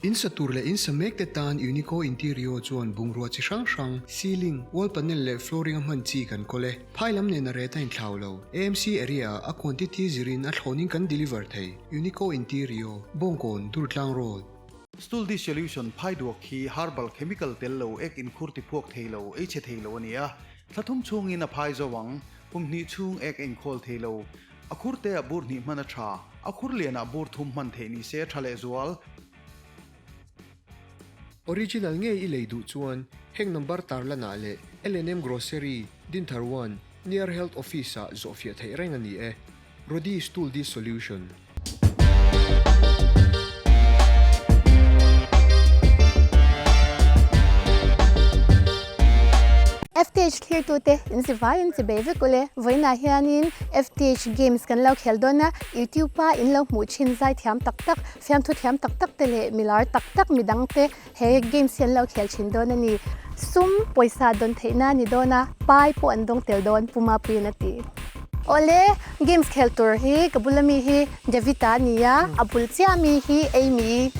In sa tur leh in sa mek te tan Unico Interior chuan bungrua chi hrang hrang, ceiling, wall panel leh flooring a hman chi kan kawl e. Phai lam nen a ret a inthlau lo. AMC area ah a quantity zirin a thlawnin kan deliver thei. Unico Interior, Bawngkawn, Durtlang Road. Stool dissolution phai duak hi herbal chemical tel lo ek inkhur tiphuak thei lo, ei chhe thei lo a ni a. Thla thum chhungin a phai zo ang. Kum hnih chhung ek a inkhawl thei lo. A khur te ah bur hnih hman a tha, a khur lian ah bur thum hman theih ni se a tha leh zual. Original ngei i lei duh chuan heng number tarlan ah leh L&M Grocery, Dinthar One, near Health Office ah zawhfiah theih reng a ni e. Rodi Stool Dissolution. FTH thlirtute in si vai in chi bei vek ule. Vawiinah hianin FTH games kan lo khel dawn a, YouTube a in lo hmuh thin zai thiam tak tak, fiamthu thiam tak tak te leh milar tak tak midang te he games hi an lo khel thin dawn a ni. Sum pawisa dawn theihna a ni dawn a, pai pawh an dawng tel dawn Pu Mapuiin a ti. Awle, games khel tur hi ka bula mi hi David-a a ni a, a bul chiah mi hi Amy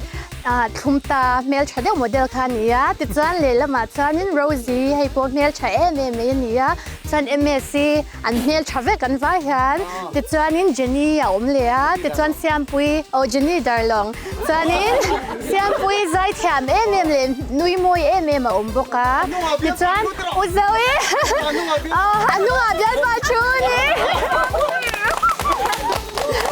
thlum ta hmeltha deuh model kha a ni a, tichuan lehlamah chuanin Rosie hei pawh hmeltha em em mai a ni a, chuan MS hi an hmeltha vek an vai hian, tichuanin Jenny a awm leh a, tichuan Siampuii aw Jenny Darlawng chuanin Siampuii zaithiam em em leh nui mawi em em a awm bawk a, tichuan U Zoe aw a hnungah bialpa thu a ni.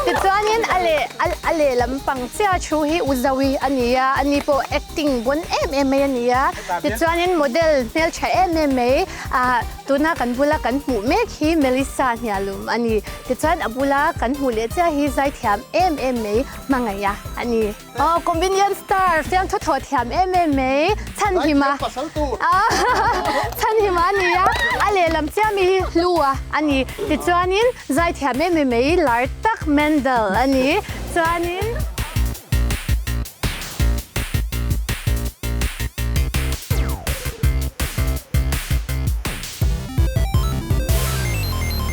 Tichuanin a leh a lehlam pang chiah thu hi U Zoe a ni a, ani pawh acting bawn em em mai a ni a. Tichuanin model hmeltha em em mai ah tuna kan bula kan hmuh mek hi Melissa Hnialum a ni. Tichuan a bula kan hmuh leh chiah hi zaithiam em em mai hmangaih a a ni. Aw comedian star fiamthu thaw thiam em em mai Chhanhima Chhanhima a ni a, a lehlam chiah mi hi Hlua a ni. Tichuanin zaithiam em em mai lar tak Mendel a ni. Chuanin.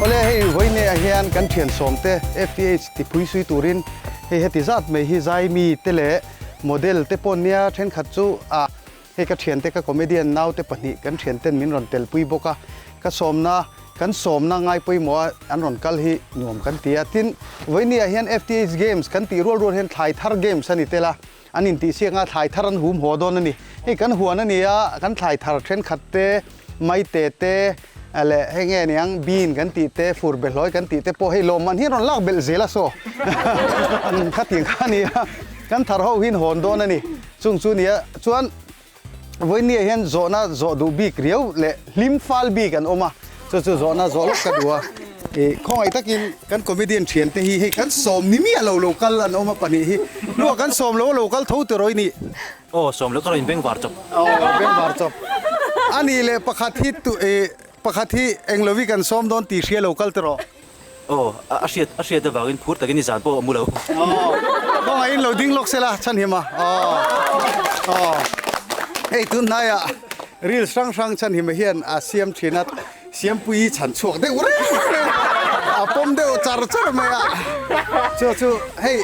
Awle hei vawiin ah hian kan thian sawmte FTH tiphui sui turin hei heti zat mai hi zai mi te leh model te pawh nia thenkhat chu ah hei ka thiante ka comedian naute pahnih kan thian ten min rawn telpui bawk a ka sawmna kan sawmna ngai pawimawh a an rawn kal hi nuam kan ti a tin vawiin ah hian FTH games kan tih rual rual hian thlai thar games a ni tel a An intihsiak a, thlai thar an hum haw dawn a ni. Hei kan huan a ni a, kan thlai thar thenkhat te, maite te leh hei nge niang bean kan tih te, fur behlawi kan tih te pawh hei lawmman hi an rawn lak belh zel a saw. Khatiang kha a ni a, kan thar ho hi an hawn dawn a ni. Chung chu nia chuan vawinia hian zawhna zawh duh bik riau leh hlim fal bik an awm a, chu chu zawhna zawh lawk ka duh a. Ih khawngaih takin kan comedian thian te hi hei kan sawm ni miah lo lo kal an awm a pahnih hi hnuah kan sawm lo lo kal tho ti rawih ni. Aw sawm lo ka rawn beng var chawp. Aw beng var chawp. A nih leh pakhat hi tu ih pakhat hi eng lovi kan sawm dawn tih hria lo kal ti rawh. Aw a hriat a hriat avangin phur takin i zan pawh a mu lo. Aw khawngaih in lo ding lawk sela chhan him a. Aw aw hei tun hnaiah reels hrang hrang chhan him hian a siam thin a. Siampui chhan chhuak deuh reng reng a pawm deuh char char mai a, chu chu hei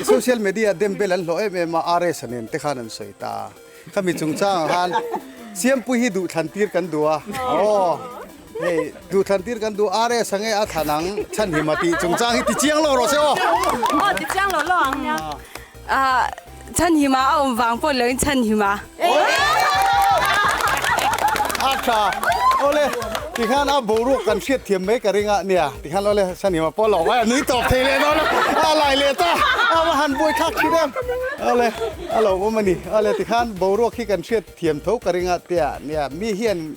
social media dem bel an hlawh em em a, RS a nen te khan an sawi ta, khami chungchangah khan Siampui hi duhthlan tir kan duh a, aw hei duhthlan tir kan duh RS a nge a thlan ang chhanhima tih chungchang hi ti chiang lo rawh se aw. Aw ti chiang lo lo ang nia. Chhanhima a awm vang pawh lo in chhanhima. A tha. Awle, tikhan a boruak kan hriat thiam mai ka ring a nia. Tikhan awle chhanhima pawh lo ngai a nui tawp thei leh dawn a. A lai leh ta. A va han buai thlak thin em. Awle, a lo awm a ni. Awle, tikhan boruak hi kan hriat thiam tho ka ring a tia nia. Mi hian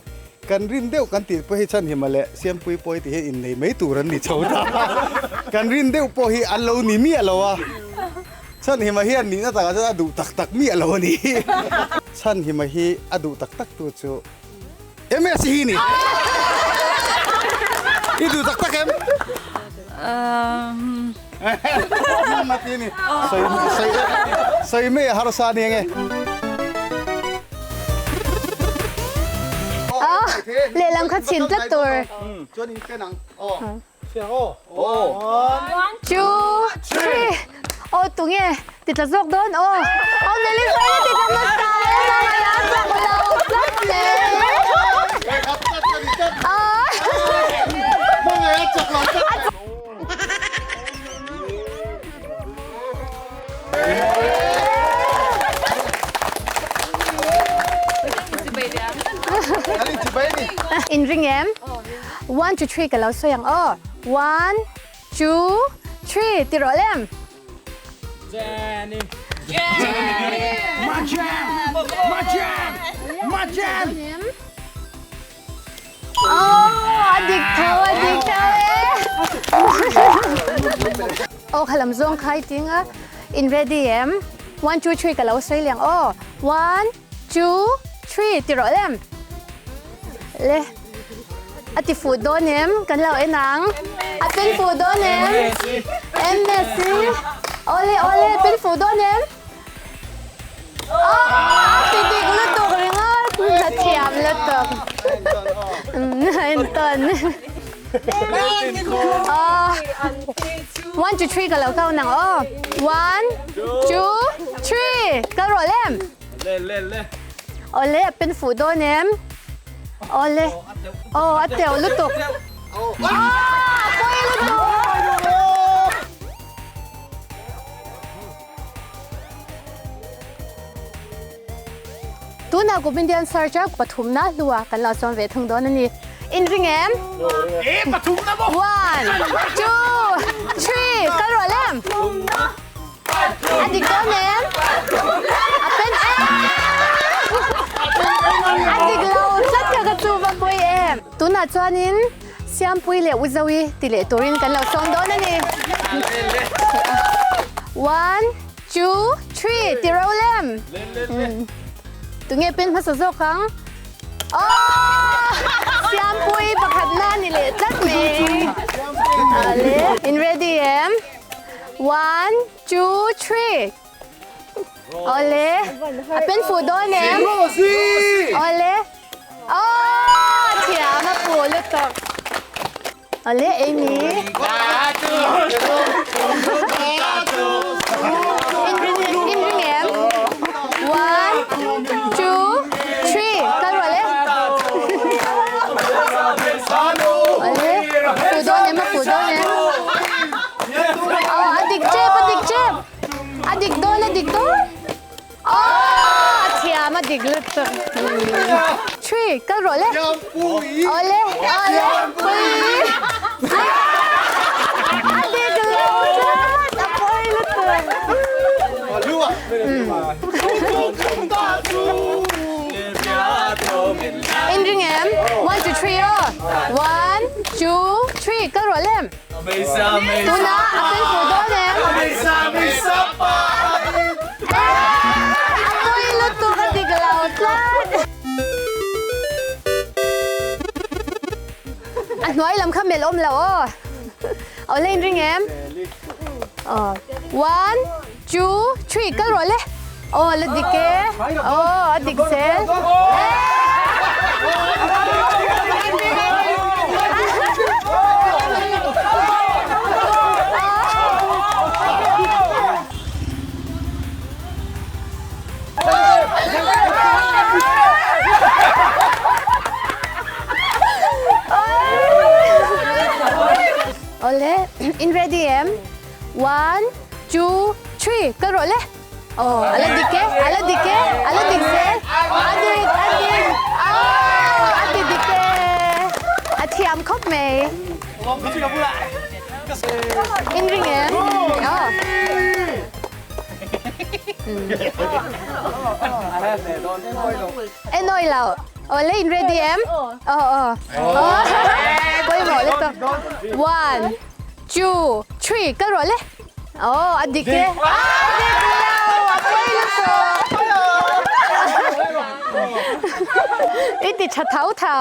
kan rin deuh kan tih pawh hi chhanhima leh Siampui pawh hi ti hian innei mai tur an ni chho ta. Kan rin deuh pawh hi an lo ni miah lo a. Chhanhima hian nihna takah chuan a duh tak tak miah lo a ni. Chhanhima hi a duh tak tak tu chu MS hi ni. I duh tak tak em? A ti ni. Sawi mai a harsa nia nge. Lehlam kha chhin tlat tur. Chuan in pen ang. Aw. One, two, three. Aw tunge ti tla zawk dawn aw. Aw Melissa. In ring em? One, two, three ka lo sawi ang aw. One, two, three ti rawh lem. Jenny. Jenny. Majam! Majam! Majam! Aw, a dik tho, a dik tho e. Aw, kha lam zawng khai ting a. In ready em? One, two, three ka lo sawi leng aw. One, two, three ti rawh lem. Le. A ti fuh dawn em? Kan lo en ang. A pen fuh dawn em? MSc. Awle, awle, pen fuh dawn em? Aww, ti dik lutuk ringawt. A thiam lutuk. Entawn. Aww. One, two, three ka lo count ang aw. One, two, three. Kal rawh lem. Awle, a pen fuh dawn em? Awle. Aw, a teuh lutuk. Aw, a pawi lutuk. Tunah kum Indian search a pathumna hlua kan lo sawm ve thung dawn a ni. In ring em? E pathumna maw? One, two, three, kal rawh lem. A dik dawn em? A pen em? A dik lo tlat kha ka chu va pawi em? Tunah chuanin Siampui leh Uzoui ti leh turin kan lo sawm dawn a ni. One, two, three ti ro lem. Tunge pen hmasa zawk ang? Aww! Siampui pakhatna a ni leh tlat mai. Ale, in ready em? One, two, three. Awle, a pen fuh dawn em? Awle. Aww, thiam a fuh lutuk. Awle, Amy. In ring em? One, two, three. Kal rawh le. Awle, fuh dawn em a fuh dawn em? Aw, a dik tep, a dik tep. A dik dawn, a dik dawn. Aw, a thiam, a dik lutuk. Three, kal rawh le. Awle, awle, pui. A dik lo tlat, a pawi lutuk. In ring em? One, two, three aw. One, two, three, kal rawh le. Tuna a fel fuh dawn em? A pawi lutuk a dik lo tlat. A hnuai lam kha melh awm lo aw. Aw la inring em? Aw. One, two, three kal rawh le. Aw la dik e. Aw a dik zel. Awle, in ready em? One, two, three, kal rawh le. Aw, a la dik e, a la dik e, a la dik zel. A dik, a dik, aw, a ti dik e. A thiam khawp mai. In ring em? Aw. E nawi lo. Aw, le in ready em? Aw, aw. Pawimawh lutuk. One. Two, three, kal rawh le. Aw, a dik e. A dik lo, a pawi lutuk. I ti tha tho tho.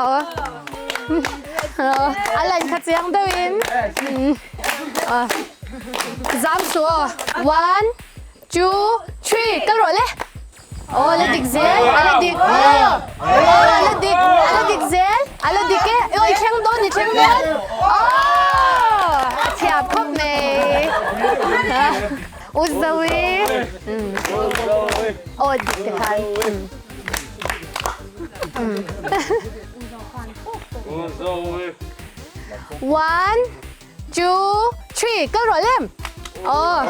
A lan kha chiang deuhin. Zam su aw. One, two, three, kal rawh le. Aw, a la dik zel, a la dik. Aw, a la dik, a la dik zel, a la dik e. Aw, i thleng dawn, i thleng dawn. Aw, a thiam khawp mai. U Zoe. Aw, dik te khan. One. Two, three, kal rawh lem. Aw.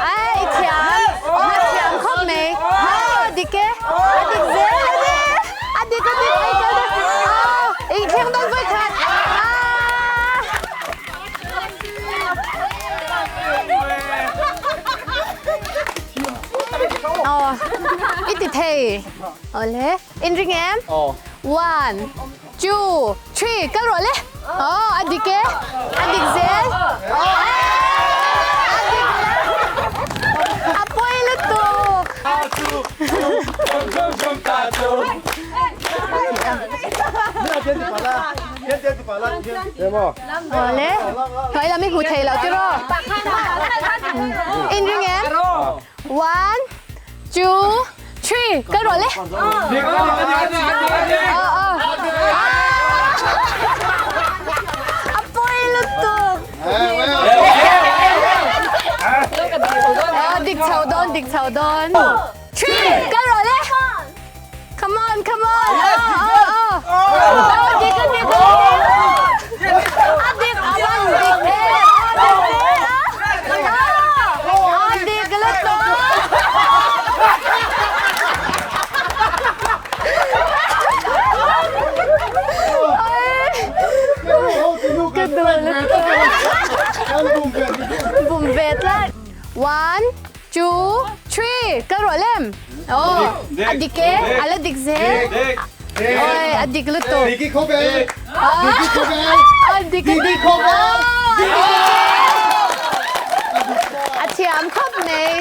Ai, i thiam. Aw, a thiam khawp mai. Aw, a dik e. A dik zel a ni. A dik a dik. Ai, kal rawh. Aw i ti thei. Awle in ring em? One, two, three kal rawh le. Aw a dik e. A dik zel. Aw a dik la. A pawi lutuk. Awle hnuai lam i hmu thei lo tiraw? In ring em? One, two, three, kal rawh le. A pawi lutuk. Dik chho dawn, dik chho dawn. Three, kal rawh le. Come on, come on. Oh, oh, oh. Oh, dik a dik a dik. A dik a van dik e. A dik e. A dik lutuk. Ka duh lutuk. Bum ve tlat. One, two, three. Kal rawh lem. Aw, a dik e, a la dik zel. Oi, a dik lutuk. Diki khawvel, Diki khawvel, A dik a Diki khawvel. A thiam khawp mai.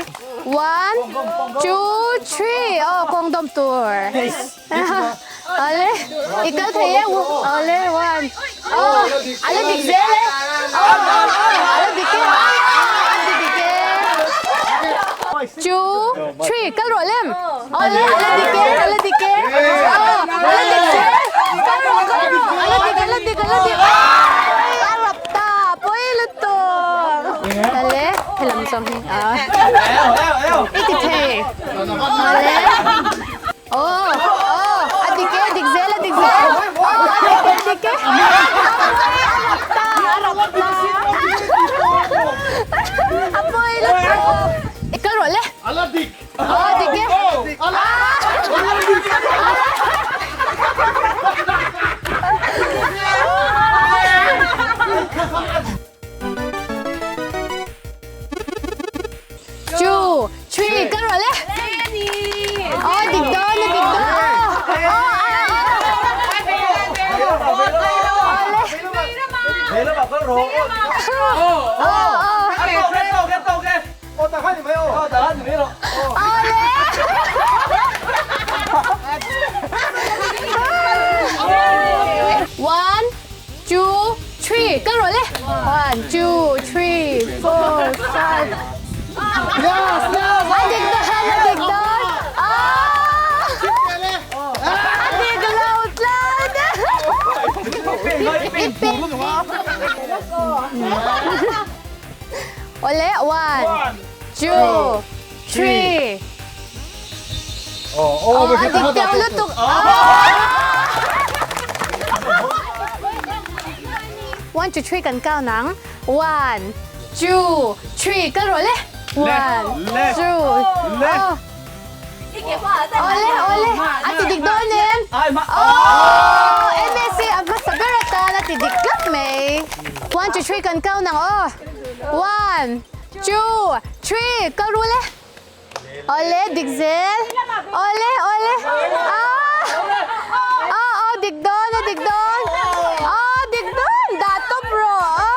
One, two, three. Aw, kawng dawm tur. Awle, i kal thei e. Awle, one. Aw, a la dik zel e. Aw, a la dik e. A dik e. Two, three, kal rawh lem. Awle, a la dik e, a la dik e. Aw, a la dik zel. Kal rawh, kal rawh. A la dik, a la dik, a la dik. Awi, a rap ta, pawi lutuk. Awle, helam zawng hi. I ti thei. Awle. Aw aw a dik e a dik zel a dik zel aw a dik e a dik e a rap ta a rap ta a pawi lutuk i kal rawh le A la dik aw a dik e a la dik Two, three, kal rawh le. Aw dik dawn a dik dawn. Aw One, two, three, kal rawh le. One, two, three, four, five. Yes, yes. A dik dawn, a dik dawn. Ah! A dik lo tlat. Awle, one, two, three. Oh, A dik teuh lutuk. One, two, three kan count ang. One, two, three kal rawh le. One, two, oh. Awle, awle. A ti dik dawn em? Oh, MSC a hmasa ber atan a ti dik tlat mai. One, two, three kan count ang aw. One, two, three kal ru le. Awle, dik zel. Awle, awle. Ah! Aw, aw, dik dawn a dik dawn. Aw, dik dawn. Dah tawp rawh. Aw,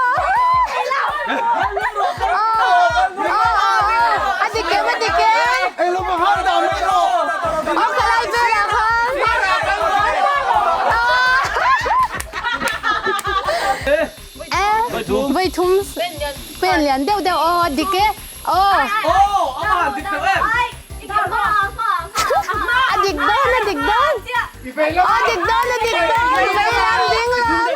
aw, aw, aw. A dik em, a dik em. Aw, ka lai velah khan. Ah! Vawi thum pen lian deuh deuh. Aw, a dik e. Aw. A dik dawn, a dik dawn. Aw, dik dawn, a dik dawn. Vei lam, ding lam.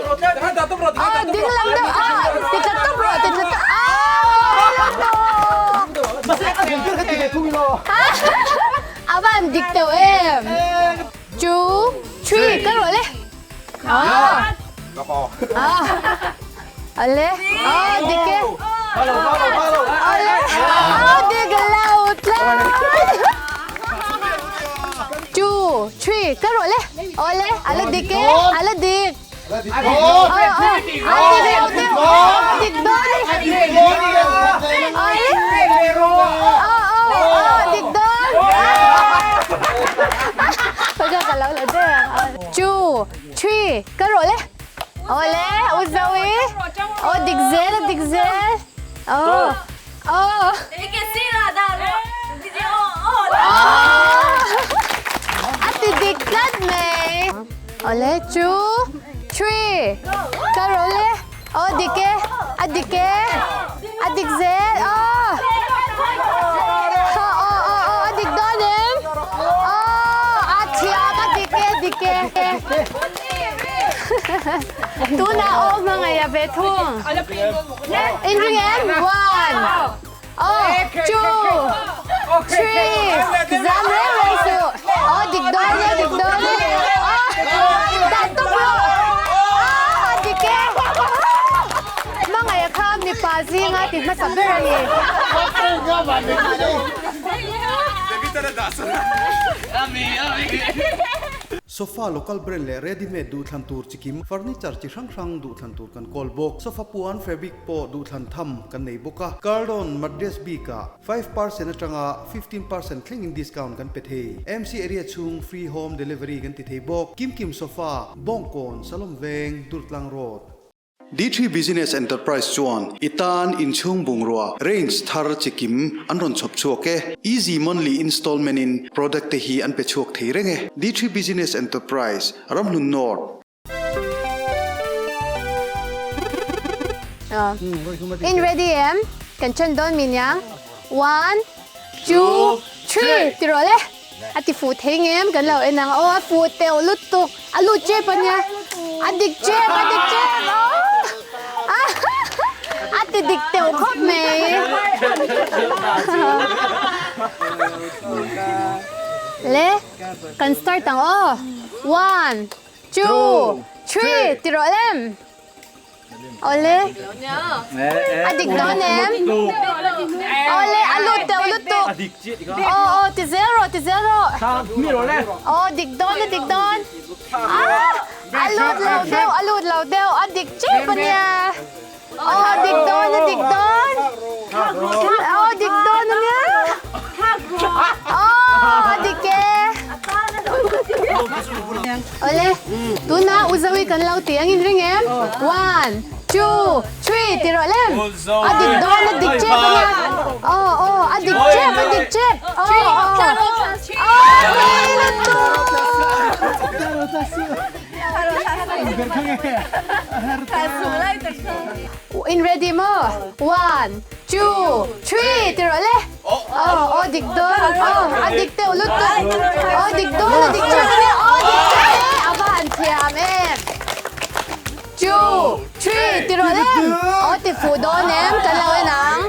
Aw, ding lam deuh. Aw, ti tla tawp rawh, ti tla tawp. Aw, A van dik teuh em. Two, three, kal rawh le. Aw. Aw. Ale. Aw, dik e. Ale. Aw, dik lo tlat. Two, three, kal rawh le. Awle, ala dik e, ala dik. Aw, aw, a dik lo deuh. Dik dawn e. Awle. Aw, aw, aw, dik dawn. Awle, u Zoe. Aw dik zel a dik zel. Aw. Aw. A ti dik tlat mai. Awle, two, three. Ka rawh le. Aw dik e, a dik e, a dik zel aw. Aw aw aw aw a dik dawn em? Aw a thiam a dik e dik e. Tunah aw hmangaih a ve thung. In ring em? One, aw, two, three. Zam reng reng suh. Aw dik dawn e dik dawn e. Aw dah tawp rawh. Aw a dik e. Hmangaih kha mipa zinga ti hmasa ber a ni. Sofa local brand leh ready made duhthlan tur chikim furniture chi hrang hrang duhthlan tur kan kawl bawk. Sofa puan fabric pawh duhthlan tham kan nei bawk a. Cardon mattress bikah 5% atanga 15% thlengin discount kan pe thei. MC area chhung free home delivery kan ti thei bawk. Kim Kim Sofa, Bawngkawn, Salom Veng, Durtlang Road. D3 Business Enterprise chuan i tan inchhung bungrua range thar chi kim an rawn chhawp chhuak e. Easy monthly installment in product te hi an pe chhuak thei reng e. D3 Business Enterprise, Ramhlun North. In ready em? Kan chen dawn mi niang. One, two, three ti rawh le. A ti fuh thei ngem kan lo en ang aw a fuh teuh lutuk a lut chep a nia a dik chep a dik chep aw a ti dik teuh khawp mai le kan start ang aw one two three ti rawh lem. Awle. A dik dawn em? Awle, a lut deuh lutuk. Aw, aw, ti zel rawh, ti zel rawh. Aw, dik dawn, a dik dawn. Ah, a lut lo deuh, a lut lo deuh, a dik chep a nia. Aw, a dik dawn, a dik dawn. Aw, dik dawn a nia. Aw, a dik e. Awle, tuna u Zoe kan lo tih ang in ring em? One, two, three ti rawh lem. A dik dawn, a dik chep a nia. Aw, aw, a dik chep, a dik chep. Aw, aw. Aw, pui lutuk. In ready maw? One, two, three ti rawh le. Aw aw dik dawn aw a dik deuh lutuk aw dik dawn a dik chiah a nia aw dik chiah e a va han thiam em two three ti rawh lem aw ti fuh dawn em kan lo en ang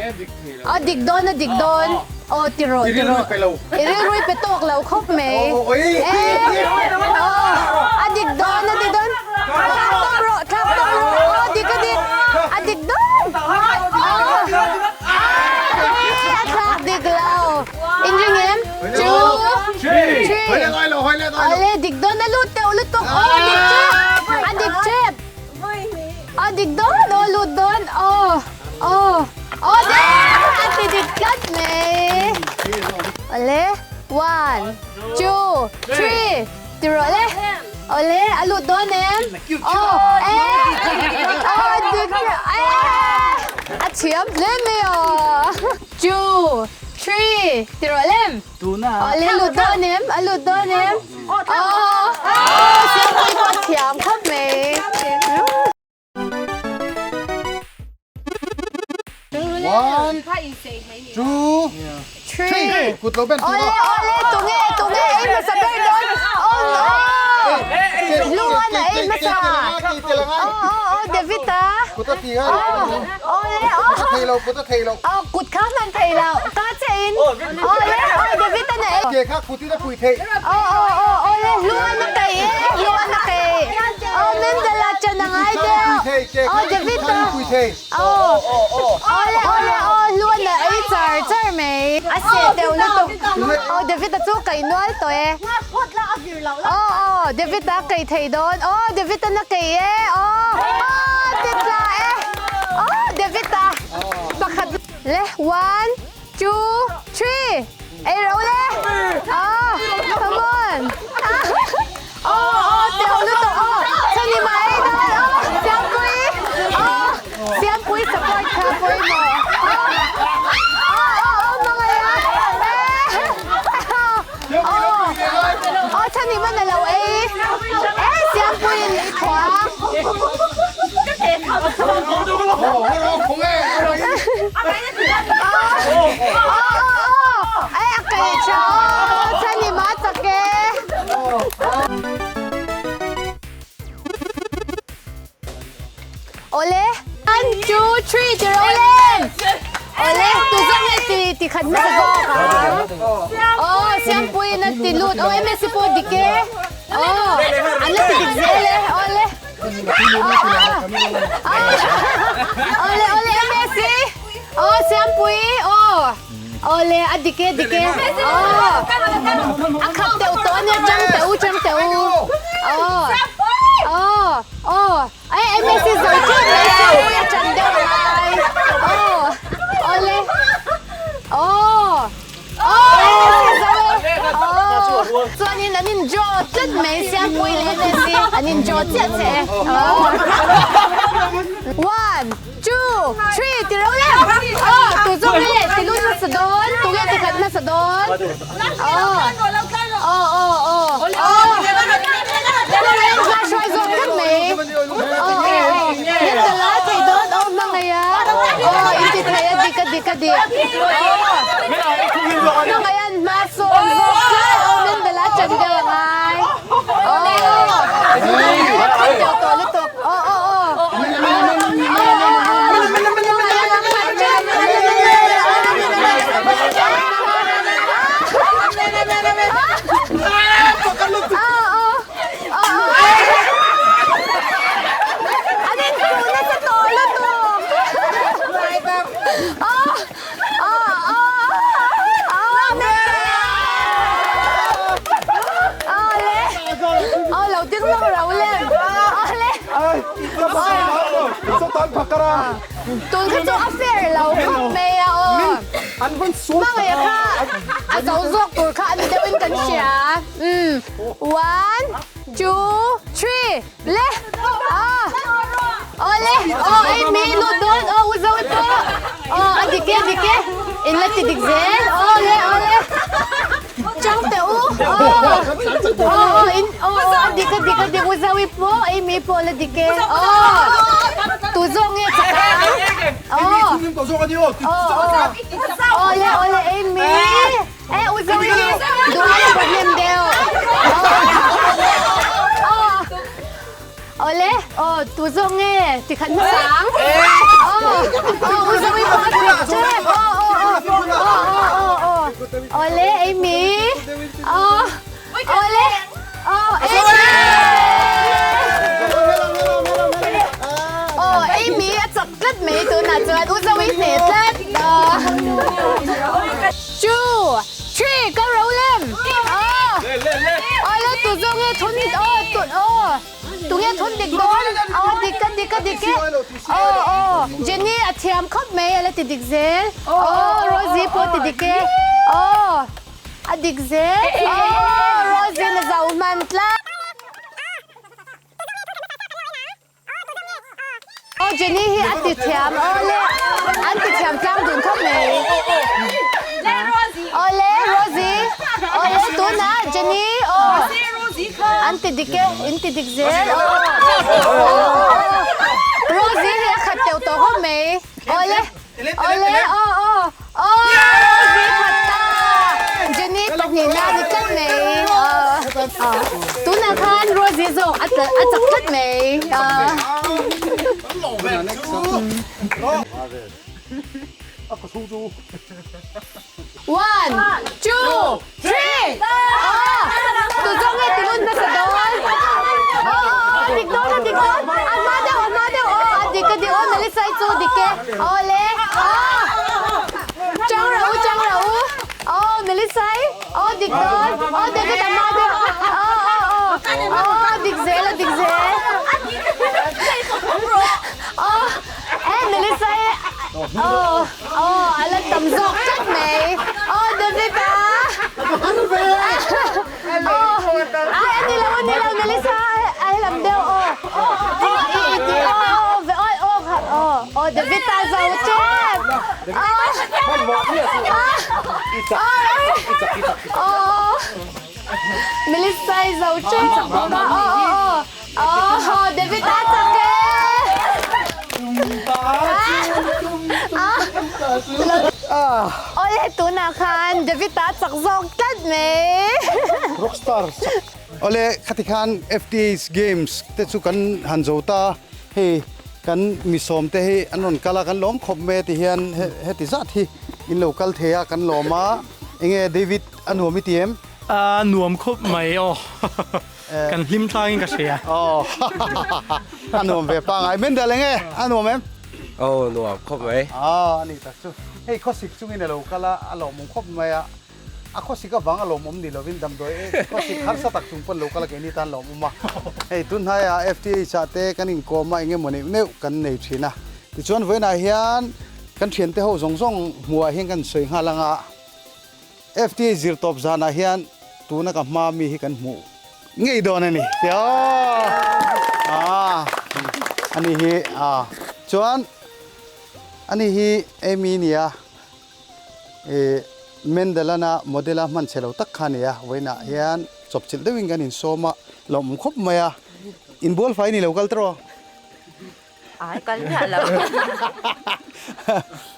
aw dik dawn a dik dawn aw ti rawh ti rawh i rilru i pe tawk lo khawp mai e aw a dik dawn a dik dawn thlak tawp rawh thlak tawp rawh aw dik a dik a dik dawn aw. A thlak dik lo. In ring em? Two, three. Awle dik dawn a lut teuh lutuk. Aw a dik tep. A dik tep. A dik dawn aw lut dawn. Aw aw aw dik. A ti dik tlat mai. Awle one, two, three. Ti rawh le. Awle a lut dawn em? Aw e aw dik e a thiam hle mai aw. Two, three ti rawh lem. Awle lut dawn em? A lut dawn em? Aw aw siampui pawh a thiam khawp mai. One, two, three. Kut lo ben Ole, ole, tunge, tunge, ei hmasa ber dawn. Oh no! Luan a ei hmasa. Oh, oh, oh, David a. Kut a ti nga. Oh, ole, oh. Kut a thei lo, kut a thei lo. Oh, kut kha hman thei lo. Ka che in. Ole, oh, David a na ei. Ke kha kut in a pui thei. Oh, oh, oh, ole, Luan a kei e, Luan a kei. Oh, Mendela chan a ngai deuh. Oh, David a. Oh, ole, ole, oh, Luan a ei char char mai. A seh deuh lutuk. Oh, David a chu kai nual tawh e. Oh, oh, David a kei thei dawn. Oh, David a na kei e. Oh, oh, ti tla e. Oh, David a. Pakhat le, one, two, three. Ei ro le. Oh, come on. Oh, oh, teuh lutuk. Oh, chani mai ei dawn. Oh, Chhanhima lo ei. E Siampuiin i thua. E a kei tha aw Chhanhima chak e. Awle. One, two, three ti ro lem. Awle, tu zawk nge ti ti khat hmasa zawk ang. Aw, Siampuiin a ti lut. Aw, MSc pawh dik e. Aw, an la ti dik zel e. Awle. Awle, awle, MSc. Aw, Siampui. Aw. Awle, a dik e, dik e. Aw. A khat teuh tawh a nia, chang teh u, chang teh u. Aw. Aw. Aw. Ai MSc zo teuh mai Siampui a chan deuh lai. Aw. Awle. Aw. Aw, MSc zo e. Aw. Chuanin an in draw tlat mai Siampui leh MSc an in draw chiah che e. Aw. One. Two, three, ti ro le. Aw, tu zawk nge ti lut hmasa dawn, tu nge ti khat hmasa dawn. Aw, aw, aw, aw, aw. Hmangaih hma hruai zawk tlat mai. Aw, aw, aw. Min ta la thei dawn, aw hmangaih a. Aw, in ti thei a dik a dik a dik. Aw, hmangaih an hma sawm zawk tlat. Aw, min ta la chan deuh a ngai. Aw, khat deuh tawh lutuk. Aw, aw, aw. Tun kha chu a fair lo khawp mai a aw. Hmangaih kha a zo zawk tur kha a ni deuhin kan hria. Umm one two three le ah aw le aw ei mi lut dawn aw u zo pawh aw a dik e a dik e in la ti dik zel aw le aw le. Chang teh u aw aw in aw a dik a dik a dik u Zoe pawh Amy pawh la dik e aw tu zawk nge chak ang aw aw aw le aw le Amy e u Zoe hi duh ai a problem deuh aw aw le aw tu zawk nge tikhat hmasa ang aw aw u Zoe pawh a dik tep aw aw aw aw aw aw le Amy aw aw le aw Amy aw Amy a chak tlat mai tunah chuan u Zoe hneh tlat two three ka ro lem aw aw le tu zawk nge thun aw tu aw Tunge thun dik dawn? Aw dik a dik a dik e. Aw aw Jenny a thiam khawp mai a la ti dik zel. Aw Rosie pawh ti dik e. Aw a dik zel. Aw Rosie na zau hman tlat. Aw Jenny hi a ti thiam aw le an ti thiam tlang dun khawp mai. Aw le Rosie aw le tunah Jenny aw an ti dik e in ti dik zel aw Rosie hi a khat teuh tawh khawp mai aw le aw le aw aw aw Rosie khat ta Jenny pahnihna a ni tlat mai aw tunah khan Rosie zawk a chak tlat mai aw. One, two, three! Aw! Tu zawng nge ti lut hmasa dawn? Aw, aw, a dik dawn, a dik dawn. A hma deuh, a hma deuh. Aw, a dik, a dik. Aw, Melissa i chu dik e. Aw le. Aw! Chang rawh u, chang rawh u. Aw, Melissa i. Aw, dik dawn. Aw, David a hma deuh. Aw, aw, aw. Aw, a dik zel, a dik zel. Aw, e Melissa i. Aw, aw, a la tam zawk tlat mai. Aw, David a. Aw, ai a ni lo, a ni lo, Melissa a helam deuh aw. Aw, i i ti aw, aw, aw, aw, aw, aw, David a zo tep. Aw, aw, aw. Melissa i zo tep bawk a aw aw aw aw David a chak e Awle tunah khan David a chak zawk tlat mai. Rockstar chak. Awle khati khan FTH games te chu kan han zo ta hei kan misawm te hi an rawn kal a kan lawm khawp mai a ti hian heti zat hi in lo kal thei a kan lawm a enge David a nuam i ti em? A nuam khawp mai aw kan hlim tlangin ka hria. Aw a nuam ve pangai Mendel enge a nuam em? Aw nuam khawp mai. Aw a nih tak chu hei khawsik chungin a lo kal a a lawmawm khawp mai a. A khawsik avang a lawmawm ni lovin damdawi e khawsik harsa tak chung pawn lo kal a keini tan lawmawm a. Hei tunhnaiah FTH ah te kan inkawm a engemaw neuh neuh kan nei thin a. Tichuan vawiinah hian kan thiante ho zawng zawng hmuhah hian kan sawi nghal ang a. FTH zirtawp zanah hian tuna ka hma mi hi kan hmuh ngei dawn a ni. Aw ani hi a chuan ani hi Amy nia. Ih Mendelana model a hman chhe lo tak kha a ni a, vawiinah hian chawpchilh deuhin kan insawm a, lawmawm khawp mai a, inbual fai ni lo kal tawh. Ai kal miah lo.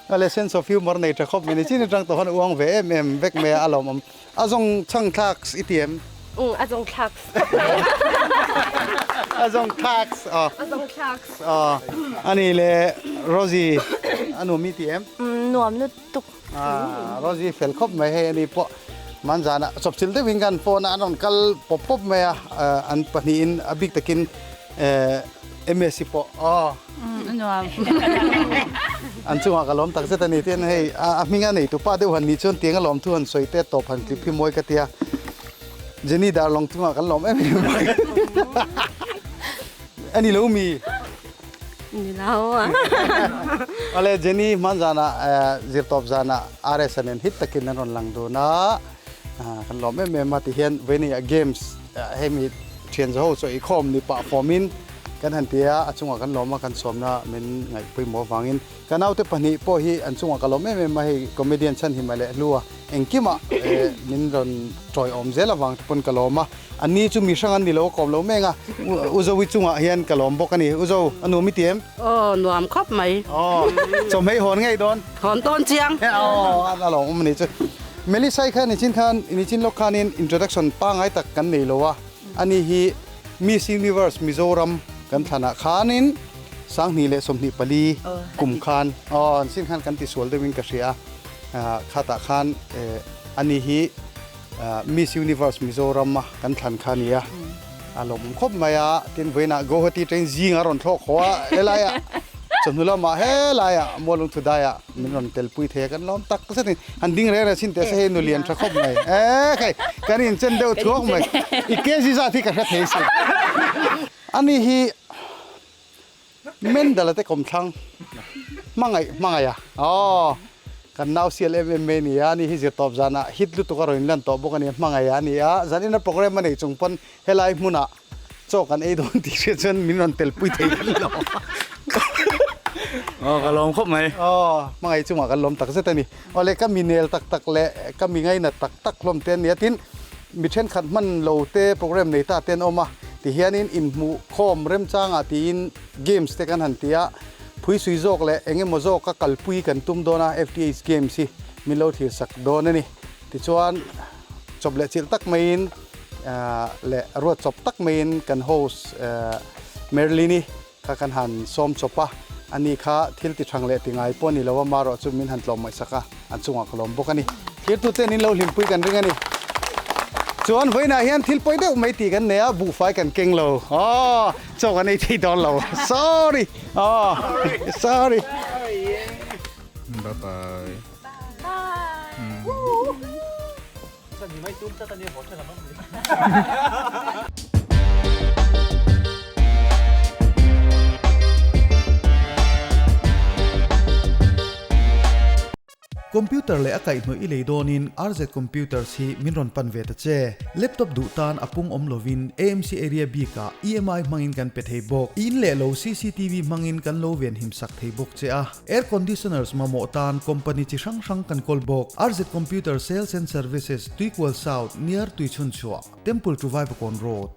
A sense of humour nei tha khawp mai ni, chin atang tawh khan uang ve em em vek mai a, a lawmawm. A zawng chhang thlaks i ti em? Umm a zawng thlaks khawp mai. A zawng thlaks aw. A zawng thlaks. Aw ani le Rosie a nuam i ti em? Umm nuam lutuk. Ah Rosie fel khawp mai hei ani pawh manzana chawpchilh deuhin kan phone a an rawn kal pawp pawp mai a an pahnihin a bik takin MSc pawh aw. Umm a nuam. An chungah ka lawm takzet a ni tin hei a hminga nei tupa deuh han nih chuan tiang a lawm thu han sawi te tawp han tlip hi mawi ka tia Jenny Darlong chungah kan lawm em em mai. A ni lo mi? Ni lo a. Awle Jenny hman zanah zirtawp zanah RS a nen hit takin an rawn lang dun a kan lawm em em a tihian vawinia games hemi thian zaho chaw ikhawm ni pah fawmin kan han ti a, a chungah kan lawm a, kan sawmna min ngaihpawimawh avangin ka naute pahnih pawh hi an chungah ka lawm em em a, hei comedian chhan hi mah leh hlu a, engkimah min rawn tawiawm zel avang te pawn ka lawm a, a ni chu mi hrang an ni lo a kawm lo meng a, U Zoe chungah hian ka lawm bawk a ni, U Zo a nuam i ti em? Aw nuam khawp mai. Aw chawhmei hawn ngei dawn. Hawn dawn chiang. Aw a lawmawm a ni chu. Melissa-i kha nichin khan nichin lawk khanin introduction pangngai tak kan nei lo a, ani hi Miss Universe Mizoram kan thlanah khanin 2024 kum khan aw an sin khan kan tisual deuhin ka hria a, khatah khan ani hi Miss Universe Mizoram a kan thlan kha a ni a, a lawmawm khawp mai a, tin vawiinah Guwahati train zinga rawn thlawk haw a helaiah chawhnu lamah helaiah Mualungthu daiah min rawn telpui thei a kan lawm tak zetin han ding reng reng chin teh se hei nu lian tha khawp mai e khai kan inchen deuh thuak mai i kg zat hi ka hre thei si ani hi Mendala te kawmthlang hmangaih hmangaih a aw kan nau sial em em mai a ni a ani hi zirtawp zanah hit lutuk a rawn inlan tawh bawk a ni a hmangaih a ni a zanin a program a nei chung pawn helai hmunah Chaw kan ei dawn tih hriat chuan min rawn telpui thei kan lo. Aw ka lawm khawp mai. Aw hmangaih chungah kan lawm tak zet a ni. Aw le ka mi nel tak tak leh ka mi ngainat tak tak hlawm te an ni a tin mi thenkhat hman lo te program nei ta te an awm a tihianin inhmuh khawm remchangah tiin games te kan han ti a phuisui zawk leh eng emaw zawka kalpui kan tum dawn a FTH games hi min lo thlir sak dawn a ni. Tichuan chawp leh chilh tak maiin leh ruat chawp tak maiin kan host Merlin-i kha kan han sawm chawp a, ani kha thil ti thang leh ti ngai pawh a ni lo a, marawh chu min han tlawm ngaihsak a, an chungah ka lawm bawk a ni. Thirtute nin lo hlimpui kan ring a ni. Chuan vawiinah hian thil pawi deuh mai tih kan nei a, buhfai kan keng lo. Aw, chaw kan ei thei dawn lo. Sorry! Aw, sorry! Bye bye. Bye. Computer leh a kaihhnawih i lei dawnin RZ Computers hi min rawn pan ve ta che. Laptop duh tan a pung awm lovin AMC area bikah EMI hmangin kan pe thei bawk. I in leh lo cctv hmangin kan lo venhim sak thei bawk che a. Air conditioners mamawh tan company chi hrang hrang kan kawl bawk. RZ Computer Sales and Services, Tuikual South, near Tuichhunchhuah, Temple to Vaivakawn Road.